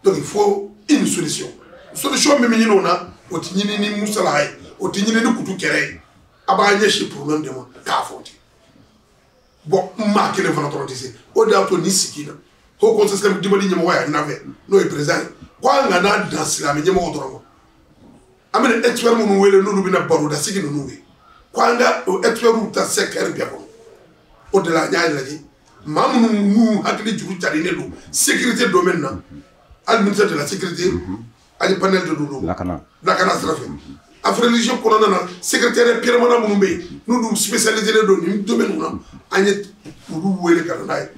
Donc il faut une solution. Solution min bɛ ɲini o na, o tɛ ɲini ni musalaha ye, o tɛ ɲini ni kutu kɛrɛ ye. A b'an ɲɛsin problème de ma k'a fɔ ten. Bon, maa kelen fana dɔrɔn tɛ se. O de y'a to nin sigi in na, Haut Conseil islamique du Mali ɲɛmɔgɔ y'a ɲini an fɛ, n'o ye président ye, ko an kana dan silamɛ ɲɛmɔgɔ dɔrɔn ma. An bɛna expert minnu wele, n'olu bɛna barodasigi ninnu kɛ, ko an ka o experts ta secteur bɛɛ kɔnɔ. O de la an y'a lajɛ maa minnu n'u hakili juru carilen don sécurité domaine na, hali ministère de la sécurité, hali panel de don lakana sira fɛ. Affaires religieuses kɔnɔna na, secrétaire permanent minnu bɛ yen, n'olu spécialisé don nin domaine na, an ye olu wele ka na n'a ye.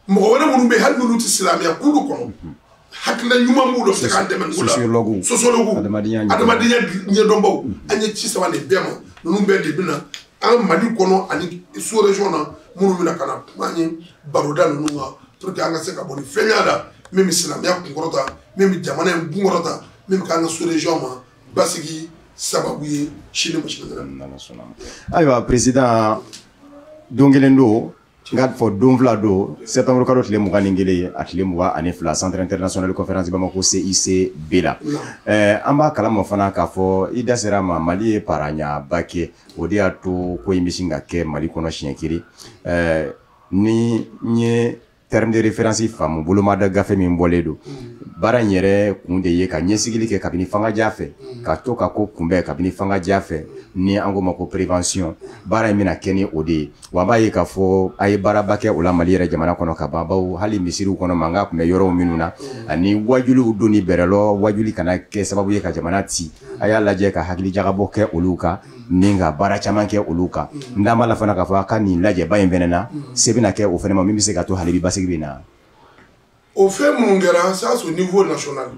Mɔgɔ wɛrɛ minnu bɛ yen, hali n'olu tɛ silamɛya kulu kɔnɔ, hakilina ɲuman b'u la, u bɛ se k'an dɛmɛ nin ko la. Sociologue, adamadenya ɲɛdɔnbaw, an ye ci saba nin bɛɛ ma. Ninnu bɛɛ de bɛ na an Mali kɔnɔ ani sous région na, minnu bɛna ka na kuma an ye baroda ninnu kan, pour que an ka se ka bɔ ni fɛn la min bɛ silamɛya kunkɔrɔta, min bɛ jamana in kunkɔrɔta, min bɛ k'an ka sous région ma basigi sababu ye sini ma sini kɛnɛ. Ayiwa président, don kelen don, n k'a fɔ don fila don, septembre kalo tile 21 a tile 22, Centre international de conférence Bamako CICB la. An b'a kalama fana k'a fɔ i da sera a ma, Mali ye paraɲaba kɛ, o de y'a to ko in bɛ sin ka kɛ Mali kɔnɔ siɲɛ kelen. Ni n ye Terme de référence faamu bolomada gafe min bɔlen don baara in yɛrɛ kun de ye ka ɲɛsigili kɛ kabini fanga fɛ ka to ka ko kunbɛn kabini fanga fɛ ni an ko ma ko prévention. Baara in bɛna kɛ ni o de ye. Wa an b'a ye k'a fɔ a ye baaraba kɛ o la Mali yɛrɛ jamana kɔnɔ ka ban, bawo hali misiriw kɔnɔ mankan tun bɛ yɔrɔw minnu na ani wajuliw donni bɛrɛlɔ wajuli kana kɛ sababu ye ka jamana ci. A y'a lajɛ ka hakili jagabɔ kɛ olu kan ni ka baara caman kɛ olu kan. N b'a la fana k'a fɔ a ka nin lajɛba in fɛnɛ na se bɛna kɛ o fɛnɛ ma min bɛ se ka to hali bi basigi bɛ na. O fɛn minnu kɛra, ça c'est au niveau national.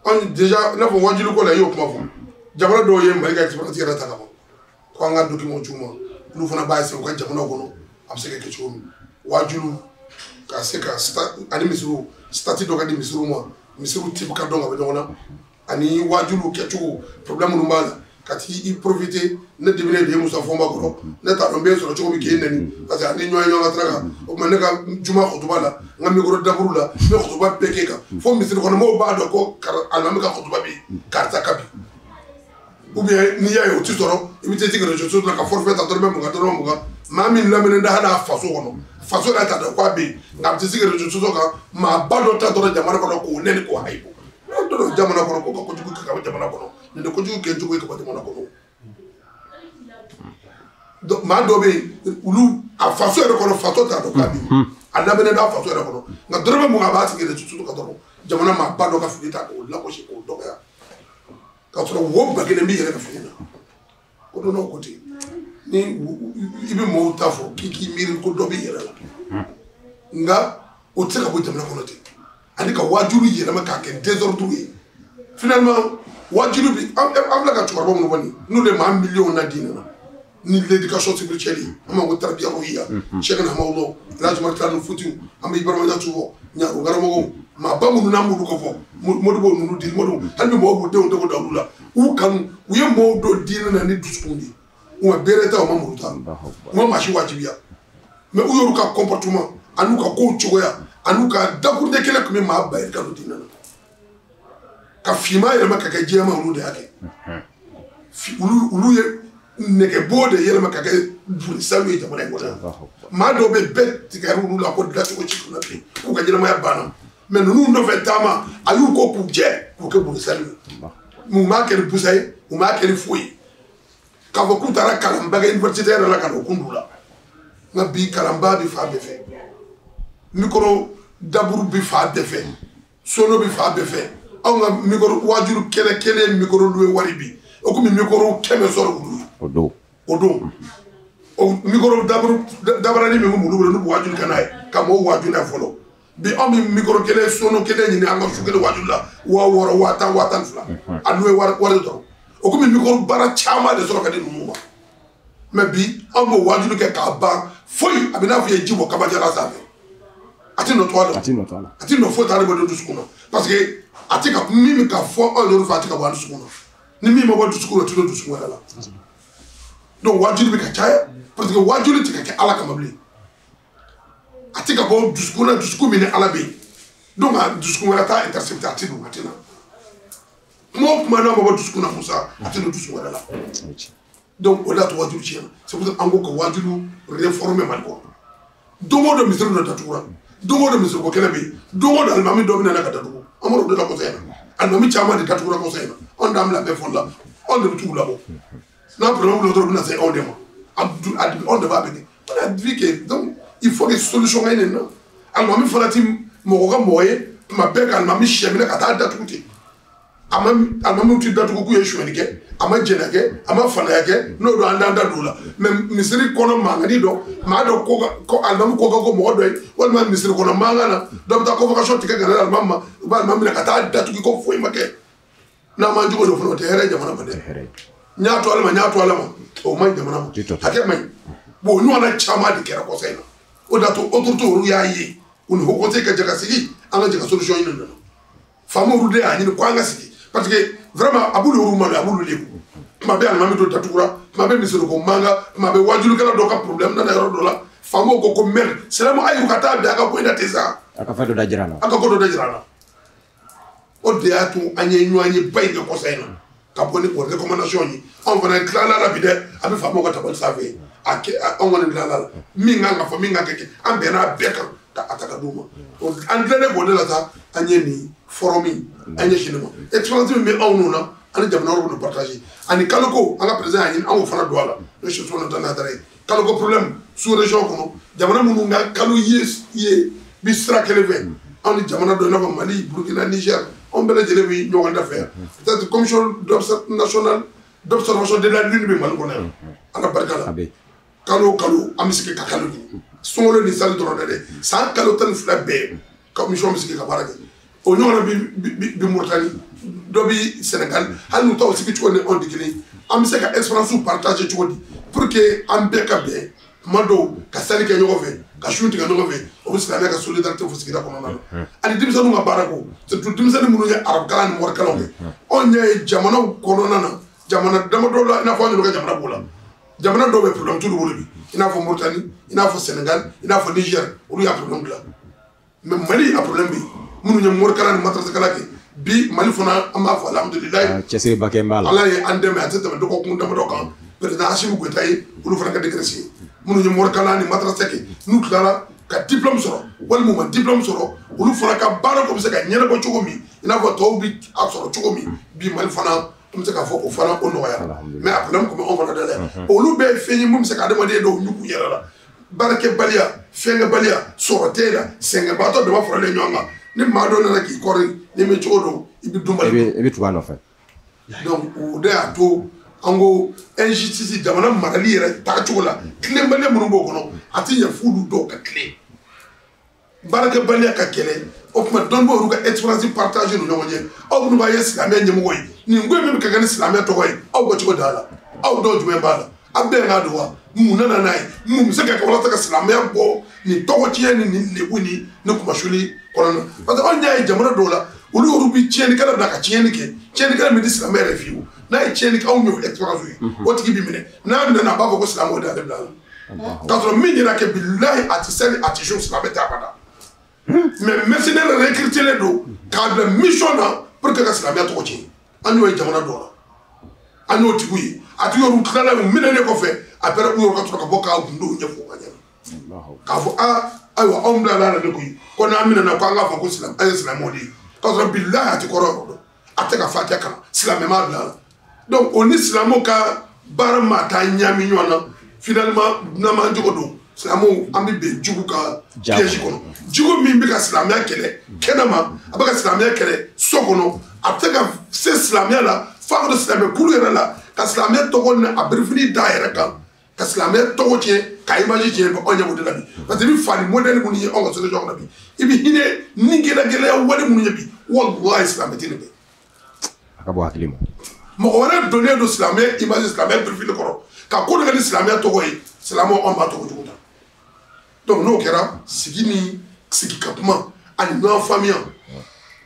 An déjà i n'a fɔ wajuli ko la, i y'o kuma fɔ. Jamana dɔw ye Mali ka expérience yɛrɛ ta ka ban ko an ka document c'u ma, olu fana b'a essayer u ka jamanaw kɔnɔ a bɛ se ka kɛ cogo min. Wajulu ka se ka ani misiriw statut dɔ ka di misiriw ma, misiriw type ka dɔn ka bɔ ɲɔgɔn na, ani wajulu kɛcogo problème minnu b'a la ka t'i profiter. Ne diminen de ye Musa Fɔnba kɔrɔ, ne t'a dɔn n bɛ sɔrɔ cogo min k'e nɛni parce que ani ɲɔgɔn ye ɲɔgɔn ka sira kan. O tuma ne ka juma kutuba la, n ka micro daburu la, n bɛ kutuba bɛɛ k'e kan fo misiri kɔnɔ mɔgɔw b'a dɔn ko alimami ka kutuba bɛ yen, karisa ka bi. Ou bien n'i y'a ye o ti sɔrɔ, i bɛ t'i sigi réseaux sociaux la ka forfait ta dɔrɔmɛ 20 dɔrɔmɛ 20. Maa min lamɛnnen tɛ hali a faso kɔnɔ, faso yɛrɛ t'a dɔn k'a bɛ yen, nka a bɛ t'i sigi réseaux sociaux kan maaba dɔ ta dɔrɔn jamana kɔnɔ k'o nɛni k'o hayibu. N'o donna jamana kɔnɔ ko ka kojugu kɛ ka bɔ jamana kɔnɔ, nin tɛ kojugu kɛ cogo ye ka bɔ jamana kɔnɔ. Donc maa dɔ bɛ yen, olu a faso yɛrɛ kɔnɔ, faso t'a dɔn k'a bɛ yen, a lamɛnnen t'a faso yɛrɛ kɔnɔ, nka dɔrɔmɛ 20 a b'a sigi réseaux sociaux kan dɔrɔn jamana maaba dɔ ka fini ta k'o lagosi k'o dɔgɔya. K'a sɔrɔ wo 1000 b'i yɛrɛ ka fini na. Ko dɔn ko ten ni i bɛ mɔgɔw ta fɔ k'i k'i miiri ko dɔ b'i yɛrɛ la, nka o tɛ se ka bɔ jamana kɔnɔ ten. Ani ka wajulu yɛlɛma k'a kɛ désordre ye. Finalement wajulu bi an filɛ ka cɛkɔrɔba minnu fɔ nin, n'olu ye maa miliyɔn na diinɛ na ni l'éducation spirituelle ye, an b'a ko tarbiya ruhiya, Cheikh Hamawulo, El Hadj Umar Tall Foutiou, an bɛ Ibrahima Jatu fɔ, Ɲaro karamɔgɔw, maaba minnu n'an b'olu ka fɔ, Modibo ninnu di Modibo, hali bi mɔgɔw b'u denw tɔgɔ da olu la, u kanu, u ye mɔgɔw don diinɛ na ni dusukun de ye, u ma bere ta, u ma muru ta, u ma maa si wajibiya, mais u y'olu ka comportement an'u ka kow cogoya an'u ka dakuruɲɛ kelen tun bɛ maa ba yirika don diinɛ na, ka finman yɛlɛma ka kɛ jɛman, olu de y'a kɛ. Olu ye nɛgɛbɔ de yɛlɛma ka kɛ burisanu ye jamana in kɔnɔ yan. Maa dɔw bɛ bɛɛ tigɛra olu la ko dilancogo ci kunna bi k'u ka ɲɛnamaya banna, mais ninnu nɔfɛ taama a y'u ko k'u jɛ k'u kɛ burisanu ye. U m'a kɛ ni busa ye, u m'a kɛ ni foyi ye. K'a fɔ k'u taara kalanba kɛ université yɛrɛ la ka n'o kun d'u la. Nka bi kalanba bɛ fan bɛɛ fɛ, micro daburu bɛ fan bɛɛ fɛ, sono bɛ fan bɛɛ fɛ. Anw ka micro wajulu kɛnɛ kelen micro loué wari bi o komi micro 100 sɔrɔ olu ye. O don. O don. O micro daburu dabarani min b'olu bolo n'u bɛ wajulu kɛ n'a ye ka mɔgɔw waju n'a ye fɔlɔ. Bi anw bɛ micro kelen sono kelen ɲini an ka su kelen wajulu la 6000 10000 12,000. A loué wari dɔrɔn. O komi micro baara caman de sɔrɔ ka di ninnu ma. Mais bi anw b'o wajulu kɛ k'a ban foyi, a bɛ n'a fɔ i ye ji bɔ kabajara sanfɛ. A tɛ nɔ to a la. A tɛ nɔ to a la. A tɛ nɔ foyi t'ale bɔ dusukun na. Parce que a tɛ ka min bɛ ka fɔ anw yɛrɛ fɛ, a tɛ ka bɔ an dusukun na. Ni min ma bɔ dusukun na, o tɛ don dusukun wɛrɛ la. Donc wajulu bɛ ka caya parce que wajulu tɛ ka kɛ Ala kama bilen. A tɛ ka bɔ dusukun na, dusukun min ni Ala bɛ yen. Donc a dusukun wɛrɛ t'a intercepté, a tɛ don, a tɛ na. Kuma o kuma n'a ma bɔ dusukun na Musa, a tɛ don dusukun wɛrɛ la. Donc o de y'a to wajulu tiɲɛna. C'est pour ça an ko ka wajulu réformer Mali kɔnɔ. Don o don misiri dɔ datugura, don o don misiri ko kɛlɛ bɛ yen, don o don alimami dɔ bɛ na ka datugu. An b'o de la kɔsɛbɛ in na. Alimami caman de datugura kɔsɛbɛ in na. Anw t'an bila bɛɛ fɔli la, anw de bɛ t'u labɔ. N'a problème wulila dɔrɔn, u bɛna se anw de ma. Anw de b'a bɛɛ kɛ. On a vu que donc il faut que solution ka ɲini nin na. Alimami fana ti mɔgɔ ka mɔgɔ ye tuma bɛɛ ka alimami sɛ minɛ ka taa datugu ten. A ma alimamiw ti datugu k'u ye sonyali kɛ, a ma jɛnɛ kɛ, a ma fanaya kɛ, n'o don an t'an da don o la. Mais misiri kɔnɔ mankani dɔ, maa dɔ ko alimami ko ka ko mɔgɔ dɔ ye, walima misiri kɔnɔ mankan na, dɔ bɛ taa convocation tigɛ ka na alimami ma, u bɛ alimami minɛ ka taa datugu ko foyi ma kɛ. N'an m'an jogo don fana, o tɛ hɛrɛ ye jamana ma dɛ. N y'a to Ala ma, n y'a to Ala ma, o man ɲi jamana ma. Hakɛ man ɲi. Bon o ɲɔgɔnna caman de kɛra kɔsa in na. O de y'a to autorité olu y'a ye, u ni haut conseil ka jɛ ka sigi, an ka jɛ ka solution ɲini nin na. Faamaw de y'a ɲini ko an ka sigi. Parce que vraiment a b'olu yɛrɛ malo, a b'olu lebu. Tuma bɛɛ alimami dɔ datugura, tuma bɛɛ misiri ko mankan, tuma bɛɛ wajulikɛla dɔ ka problème nana yɔrɔ dɔ la. Faamaw ko ko merde, silamɛ ayi ka taa bin a ka ko in na ten sa. A ka fɛn dɔ da jira an na. A ka ko dɔ da jira an na. O de y'a to an ye ɲɔgɔn ye ba in kɛ kɔsa in na. Ka bɔ ni o recommandation ye. Anw fana tilala la bi dɛ, a bɛ faamaw ka tabali sanfɛ. A kɛ anw kɔni tilala la. Min kan ka fɔ, min kan ka kɛ, an bɛnna a bɛɛ kan. ka a ta ka d'u ma. An dilannen k'o de la sa, an ye nin forum an ɲɛsin nin ma. Expérience min bɛ anw n'o na, ani jamana wɛrɛw b'o partager. Ani kaloko, an ka président y'a ɲini an k'o fana don a la, n'o ye Cheikh Ousmane Haidara ye. Kaloko problème sous région kɔnɔ, jamana minnu ka kalo ye bi sira kelen fɛ, anw ni jamana dɔ i n'a fɔ Mali, Burukina, Niger, anw bɛɛ lajɛlen bɛ ɲɔgɔn da fɛ yan. Peut-être commission nationale d'observation de la lune bɛ Mali kɔnɔ yan, Ala barika la. Kalo o kalo an bɛ sigi ka kalo ɲini, sunkalo ni sali dɔrɔn tɛ dɛ, san kalo 12 bɛɛ commission bɛ sigi ka baara kɛ. O ɲɔgɔnna bi Mauritanie, dɔ bi Sénégal, hali n'u t'aw sigi cogo ni anw tɛ kelen, an bɛ se ka expérience partager cogo di pour que an bɛɛ ka bɛn kuma dɔw ka sali kɛ ɲɔgɔn fɛ, ka sun tigɛ ɲɔgɔn fɛ, o bɛ silamɛya ka solidarité fo sigida kɔnɔna na. Ani denmisɛnninw ka baara ko, surtout denmisɛnnin minnu ye arabukalan ni morikalanw kɛ, anw ɲɛ ye jamanaw kɔnɔna na, jamana damadɔ la, i n'a fɔ an yɛrɛ ka jamana b'o la, jamana dɔw bɛ problème t'olu bolo bi, i n'a fɔ Mauritanie, i n'a fɔ Sénégal, i n'a fɔ Niger, olu y'a problème dilan. Mais Mali a problème bɛ yen, minnu ye morikalan ni madrasakalan kɛ bi, Mali fana an b'a fɔ alhamdulilayi, cɛsiriba kɛ b'a la, Ala ye an dɛmɛ, a tɛ tɛmɛ dɔgɔkun damadɔ kan, président Assimi Goïta ye olu fana ka décret signé, minnu ye morikalan ni madrasa kɛ n'u tilara ka diplôme sɔrɔ walima u ma diplôme sɔrɔ, olu fana ka baara ko bɛ se ka ɲɛnabɔ cogo min, i n'a fɔ tɔw bɛ a sɔrɔ cogo min bi, Mali fana an bɛ se k'a fɔ o fana o nɔgɔyara. Mais a problème tun bɛ anw fana da la yan. Olu bɛɛ ye fɛn ye mun bɛ se ka adamaden dɔw ɲugu yɛrɛ la, baarakɛbaliya, fɛnkɛbaliya, sɔrɔ t'e la, sɛgɛnbaatɔ dama faralen ɲɔgɔn kan, ni maa dɔ nana k'i kɔri, n'i m'i cogo dɔn, i bɛ dunbali, i bɛ tugu a nɔfɛ. Donc o de y'a to an ko injustice jamana marali yɛrɛ taacogo la, tilenbaliya minnu b'o kɔnɔ, a tɛ ɲɛ f'olu dɔw ka tilen, baarakɛbaliya ka kɛlɛ. O tuma dɔnnibaaw y'u ka expérience partager ni ɲɔgɔn cɛ. Aw minnu b'a ye silamɛya ɲɛmɔgɔ ye, nin ko in min bɛ ka kɛ ni silamɛya tɔgɔ ye, aw ka cogo d'a la, aw dɔw jumɛn b'a la, aw bɛɛ k'a don wa, mun nana n'a ye, mun bɛ se ka kɛ walasa ka silamɛya bɔ nin tɔgɔ tiɲɛ ni nin lebu ni kumasuli kɔnɔna na. Parce que anw y'a ye jamana dɔw la, olu yɛrɛ bɛ tiɲɛnikɛla bila ka tiɲɛni kɛ, tiɲɛnikɛla min tɛ silamɛ yɛrɛ fiyewu, n'a ye tiɲɛni kɛ, anw y'o expérience ye, o tigi bɛ minɛ, n'a minɛ a b'a fɔ ko silamɛw de y'ale bila a la, k'a sɔrɔ min yɛrɛ kɛ bilahi a tɛ seli, a tɛ sun, silamɛ tɛ abada. Mais mercenaire recruté don k'a bila mission na pour que ka silamɛya tɔgɔ tiɲɛ. An y'o ye jamana dɔw la, an y'o tigiw ye, a tigi yɛrɛ tilala u minɛnen kɔfɛ, a bɛɛ u yɛrɛ ka sɔrɔ ka bɔ k'a gundow ɲɛfɔ ka ɲɛna, k'a fɔ aa ayiwa anw bilala la de koyi, ko n'an minɛna ko an k'a fɔ ko silamɛ, an ye silamɛw de ye, k'a sɔrɔ bilahi a tɛ kɔrɔ yɔrɔ dɔn, a tɛ ka fatiya kalan, silamɛ m'a bila a la. Donc o ni silamɛw ka baara ma taa ɲami ɲɔgɔn na, finalement n'an m'an jogo don, silamɛw an bɛ bɛn jugu ka piège kɔnɔ, jugu min bɛ ka silamɛya kɛlɛ kɛnɛma, a bɛ ka silamɛya kɛlɛ so kɔnɔ, a bɛ se ka se silamɛya la f'a ka don silamɛ kulu yɛrɛ la, ka silamɛya tɔgɔ ni a birifini da yɛrɛ kan, ka silamɛya tɔgɔ tiɲɛ, ka image tiɲɛ, anw ɲɛ b'o de la bi. Parce que i bɛ fali modèle minnu ye anw ka solution kɔnɔ bi, i bɛ hinɛ ni gɛlɛya wale minnu ye bi, walahi silamɛ tɛ nin kɛ. A ka bɔ hakili ma. Mɔgɔ wɛrɛ donnen don silamɛ image, silamɛ birifini kɔrɔ, ka ko dɔ kɛ ni silamɛya tɔgɔ ye, silamɛw anw b'a tɔgɔ jugu ta. Donc n'o kɛra, sigi ni sigi ka kuma ani ɲɔgɔn faamuya,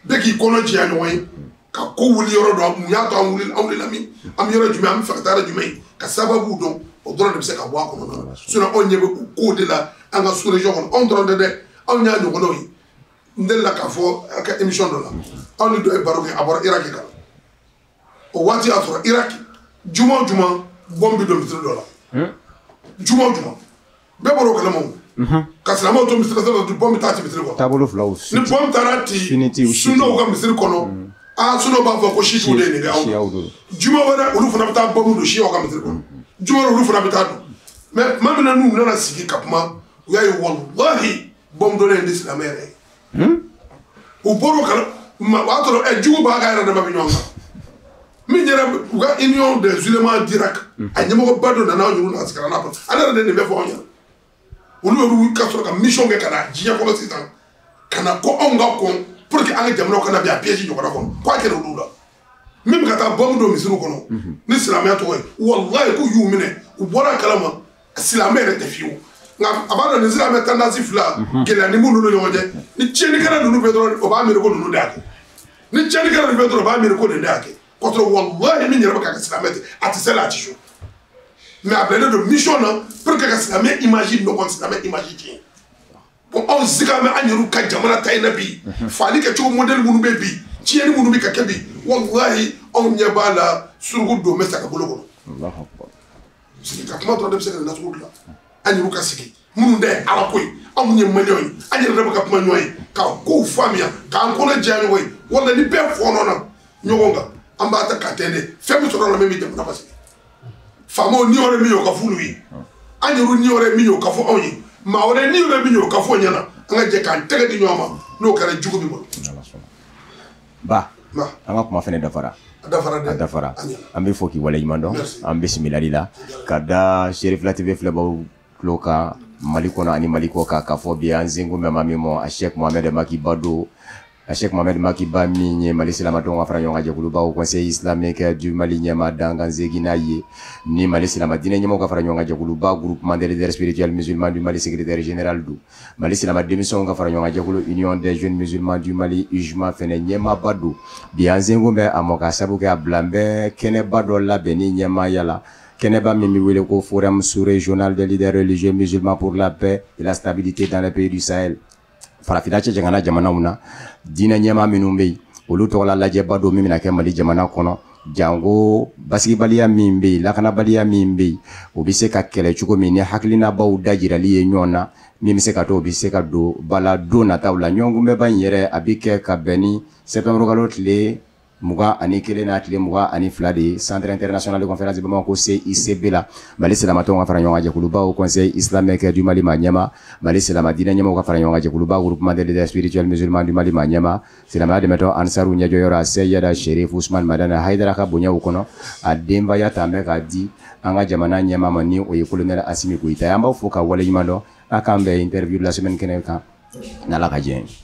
bɛɛ k'i kɔnɔ jɛya ɲɔgɔn ye, ka ko wuli yɔrɔ dɔn, mun y'a to an wuli, an wulila min, an bɛ yɔrɔ jumɛn, an bɛ fɛ ka taa yɔrɔ jumɛn, ka sababu dɔn, o dɔrɔn de bɛ se ka bɔ a kɔnɔna na. Sinon anw ɲɛ bɛ o kow de la an ka sous région kɔnɔ, anw dɔrɔn tɛ dɛ, anw y'a ɲɔgɔnnaw ye. N delila k'a fɔ a ka émission dɔ la, anw ni dɔ ye baro kɛ, a bɔra Iraki kan. O waati y'a sɔrɔ Iraki juma o juma bɔn bɛ don misiri dɔ la, juma o juma bɛɛ bɔra o kalama o. Ka silamɛw to misiri la, bɔn bɛ taa ci misiri kɔnɔ. Taabolo filaw. Ni bɔn taara ci sunnaw ka misiri kɔnɔ, aa sunnaw b'a fɔ ko siitiw de ye nin kɛ anw na. Juma wɛrɛ olu fana bɛ taa bɔnbu don siyaw ka misiri kɔnɔ, juma wɛrɛ olu fana bɛ taa don. Mais tuma min na n'u nana sigi ka kuma, u y'a ye walahi bɔnbu donnen in tɛ silamɛ yɛrɛ ye. U bɔr'o kalama, o y'a sɔrɔ jugu b'a ka yɛrɛ dama bɛ ɲɔgɔn kan. Min yɛrɛ u ka union des ulémas d'Irak, a ɲɛmɔgɔba dɔ nana anw yɛrɛ n'a sigira n'a kɔnɔ, ale yɛrɛ de nin bɛɛ fɔ anw ɲɛna. Olu yɛrɛ ka sɔrɔ ka mission kɛ ka na diɲɛ kɔnɔ sisan, ka na ko anw ka kɔn pour que an ka jamanaw kana bin a piège ɲɔgɔnna kɔnɔ, k'a kɛra olu la. Min bɛ ka taa bɔnbu don misiriw kɔnɔ ni silamɛya tɔgɔ ye, walahi k'u y'u minɛ, u bɔra a kalama silamɛ yɛrɛ tɛ fiyewu. Nka a b'a dɔn nin silamɛ tendance fila gɛlɛya ni minnu ni ɲɔgɔn cɛ, ni tiɲɛnikɛla ninnu bɛ dɔrɔn o b'a miiri ko ninnu de y'a kɛ, ni tiɲɛnikɛla ninnu bɛ dɔrɔn o b'a miiri ko nin de y'a kɛ, k'a sɔrɔ walahi min yɛrɛ bɛ ka kɛ silamɛ tɛ, a tɛ seli, a tɛ sun. Mais a bilalen don mission na pour que ka silamɛ image nɔgɔ, silamɛ image tiɲɛ. Bon anw siga bɛ an yɛrɛw ka jamana ta in na bi, faali kɛcogo modèle minnu bɛ bi, tiɲɛni minnu bɛ ka kɛ bi, walahi anw ɲɛ b'a la suruku don bɛ saga bolo kɔnɔ. Sigi ka kuma dɔrɔn de bɛ se ka nin nasugu dilan. An yɛrɛw ka sigi minnu da ye Ala ko ye, Anw ye maliyɛnw ye, an yɛrɛ dama ka kuma ɲɔgɔn ye, ka kow faamuya, k'an kɔnɔ jɛya ɲɔgɔn ye. Wala ni bɛɛ fɔɔnɔ na ɲɔgɔn kan, an b'a ta ka tɛntɛn, fɛn min sɔrɔ la min bɛ jamana basigi. Faamaw ni yɔrɔ min ye, o ka f'olu ye. An yɛrɛ ni yɔrɔ min ye, o ka fɔ anw ye. Maa wɛrɛ ni yɔrɔ min ye, o ka fɔ o ɲɛna. An ka jɛ k'an tɛgɛ di ɲɔgɔn ma, n'o kɛra jugu b'i bolo. Ba, an ka kuma fɛnɛ dafara. A dafara dɛ. A dafara. An bɛ fɔ k'i waleɲuman dɔn. An bisimilali la ka da Cherifla TV filɛbaw tulo kan Mali kɔnɔ ani Mali kɔ kan, k'a fɔ bi an senko bɛ maa min ma, a Cheikh Mohamed Maki Ba don. A Cheikh Mohamed Maki Ba min ye Mali silamɛtɔnw ka fara ɲɔgɔn kan jɛkuluba Haut Conseil islamique du Mali ɲɛmaa dankan seginna ye, ni Mali silamɛ diinɛ ɲɛmɔgɔw ka fara ɲɔgɔn kan jɛkuluba Groupement des leaders spirituels musulmans du Mali secrétaire général don. Mali silamɛ denmisɛnw ka fara ɲɔgɔn kan jɛkulu Union des jeunes musulmans du Mali UJMA fɛnɛ ɲɛmaaba don. Bi an senko bɛ a mɔ ka sabu kɛ a bila n bɛ kɛnɛba dɔ labɛnni ɲɛmaaya la, kɛnɛba min bɛ wele ko Forum sous-régional des leaders religieux musulmans pour la paix et la stabilité dans les pays du Sahel. Farafinna cɛcɛgana jamanaw na, diinɛ ɲɛmaa minnu bɛ yen, olu tɔgɔla lajɛba don min bɛna kɛ Mali jamana kɔnɔ, janko basigibaliya min bɛ yen, lakanabaliya min bɛ yen, o bɛ se ka kɛlɛ cogo min ni hakilinabaw dajirali ye ɲɔgɔn na, min bɛ se ka to o bɛ se ka don bala don nataw la. Ɲɔgɔnkunbɛba in yɛrɛ a bɛ kɛ ka bɛn ni septembre kalo tile 21 n'a tile 22 de ye, Centre international de conférence de Bamako CICB la. Mali silamɛtɔnw ka fara ɲɔgɔn kan jɛkuluba Haut Conseil islamique du Mali maa ɲɛma, Mali silamɛ diinɛ ɲɛmɔgɔw ka fara ɲɔgɔn kan jɛkuluba Groupement des leaders spirituels musulmans du Mali maa ɲɛma, silamɛya dɛmɛtɔ Ansaru ɲɛjɔyɔrɔ a Seyida Sherif Usman Madani Hayidara ka bonyaw kɔnɔ, a denbaya ta bɛ k'a di an ka jamana ɲɛmaa ma, ni o ye colonel Assimi Goïta ye. An b'aw fo ka waleɲuman dɔn. A k'an bɛn interview de la semaine kɛnɛ kan, n'Ala ka jɛ ye.